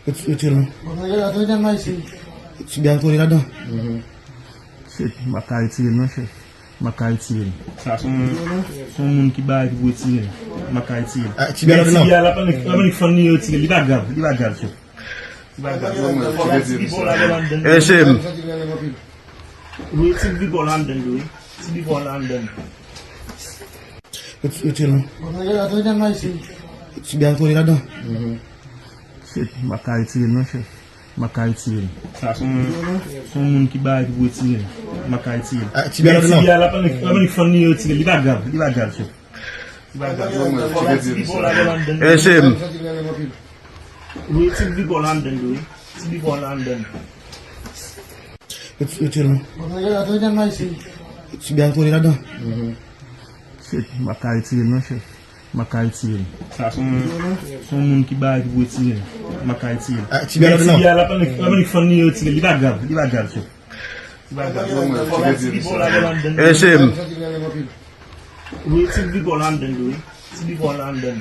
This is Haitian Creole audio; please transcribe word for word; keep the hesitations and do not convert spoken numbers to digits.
Retire l non. Ti byan kole ladan. Shit, m ap ka retire l non, chèf. M ap ka retire l. Sa se yon, se yon moun ki bay pou retire l. M ap ka retire l. Ti byan ladan non. Ti byan la, pandan, pandan ki fann li retire l. Li pa grav, li pa grav, chèf. Li pa grav. Ti byan ladan. Mesye m. Wi, ti bifò la anndan tou, wi. Ti bifò la anndan. Retire l non. Ti byan kole ladan. Shit, m ap ka retire l non, chèf. M ap ka retire l. Sa se yon, se yon moun ki bay pou retire l. M ap ka retire l. Ti byan ladan non. Ti byan la, pandan, pandan ki fann li retire l. Li pa grav, li pa grav, chèf. Li pa grav. Ti bifò la anndan. Mesye m. Wi, ti bifò la anndan tou, wi. Ti bifò la anndan. Retire l non. Ti byan kole ladan. Shit, m ap ka retire l non, chèf. M ap ka retire l. Sa se yon, se yon moun ki bay pou retire l. M ap ka retire l. Ti byan ladan non. Ti byan la, pandan, pandan ki fann li retire l. Li pa grav, li pa grav, chèf. Li pa grav. Ti bifò la anndan. Mesye m. Wi, ti bifò la anndan tou, wi. Ti bifò la anndan.